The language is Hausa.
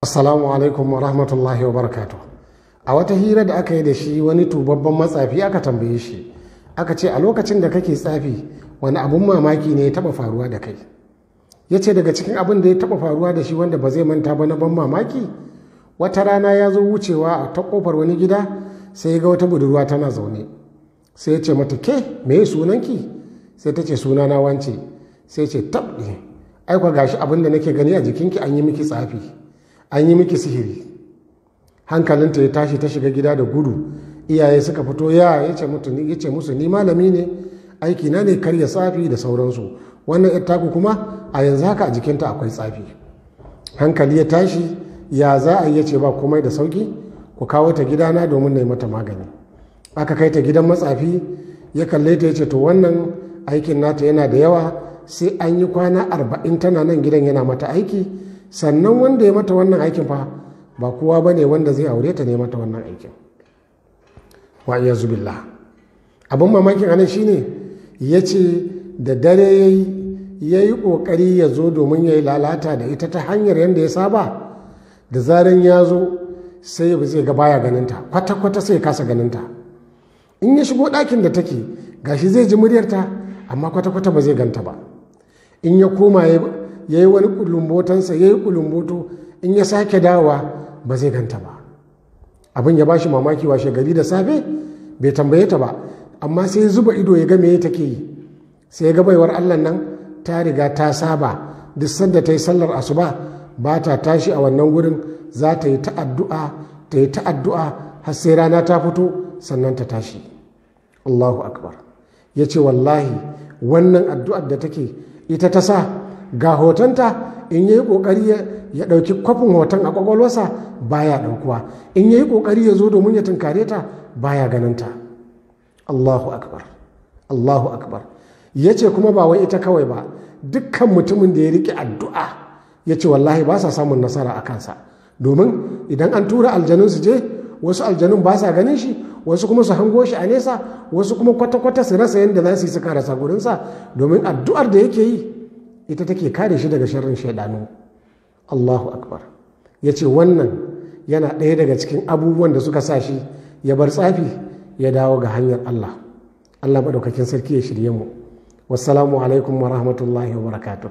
Assalamu alaikum wa rahmatullahi wa barakatuh. A wata hira da aka yi da shi, wani tubabban matsafi, aka tambaye shi, aka ce, "A lokacin da kake tsafi, wani abun mamaki ne ya taba faruwa da kai?" Ya ce daga cikin abin da ya taba faruwa da shi wanda ba zai manta ba na ban mamaki, wata rana ya zo wucewa a ta kofar wani gida, sai ya ga wata budurwa tana zaune. Sai ya ce mata, "Ke, me sunanki?" Sai ta ce, "Sunana wance." Sai ce, "Tab ne, ai kwa gashi abin da nake gani a jikinki, an yi miki tsafi, an yi miki sihiri." Hankalinta ya tashi, ta shiga gida da gudu. Iyaye suka fito, ya ce musu, "Ni malami ne, aiki na ne karya tsafi da sauransu. Wannan yar taku kuma a yanzu haka a jikinta akwai tsafi." Hankali ya tashi, ya za a yi? Ya ce, "Ba komai, da sauki, ku kawo ta gidana domin na yi mata magani." Aka kai ta gidan matsafi, ya kalle ta, ya ce, "To, wannan aikin nata yana da yawa, sai an yi kwana 40 tana nan gidan yana mata aiki. Sannan wanda ya mata wannan aikin fa ba kowa ba ne, wanda zai aure ta ne mata wannan aikin." Wa iyazu billah. Abin mamakin anan shine, ya ce da dare ya yi ƙoƙari ya zo domin ya yi lalata da ita ta hanyar yadda ya saba. Da zaran ya zo, sai ba zai ga baya ganinta kwata-kwata, sai ya kasa ganinta. In ya shigo ɗakin da take, gashi zai ji muryarta, amma kwata-kwata ba zai ganta ba. In ya koma ya yi wani kulumbotansa, ya yi kulumboto, in ya sake dawowa, ba zai ganta ba. Abin ya bashi mamaki. Washe gari da safe bai tambaye ta ba, amma sai zuba ido ya ga me take yi. Sai ya ga baiwar Allah nan ta riga ta saba, duk sanda ta yi sallar asuba ba ta tashi a wannan gurin, za ta yi ta addu'a, ta yi ta addu'a har sai rana ta fito, sannan ta tashi. Allahu akbar. Ya ce wallahi wannan addu'ar da take ita ta sa ga hotonta, in yayi kokari ya ɗauki kwafin hoton a kwakwalwarsa, baya ɗaukuwa. In yayi kokari ya zo domin ya tunkare ta, baya ganinta. Allahu akbar, Allahu akbar. Ya ce kuma ba wai ita kawai ba, dukkan mutumin da ya riƙe addu'a, ya ce wallahi ba sa samun nasara a kansa, domin idan an tura aljanun su je, wasu aljanun ba sa ganin shi, wasu kuma su hango shi a nesa, wasu kuma kwata-kwata su rasa yadda za su yi su karasa gurinsa, domin addu'ar da yake yi ita take kare shi daga sharrin shaidanu. Allahu akbar. Ya ce wannan yana ɗaya daga cikin abubuwan da suka sa shi ya bar tsafi ya dawo ga hanyar Allah. Allah maɗaukakin sarki ya shirye mu. Wassalamu alaikum wa rahmatullahi wa barakatuh.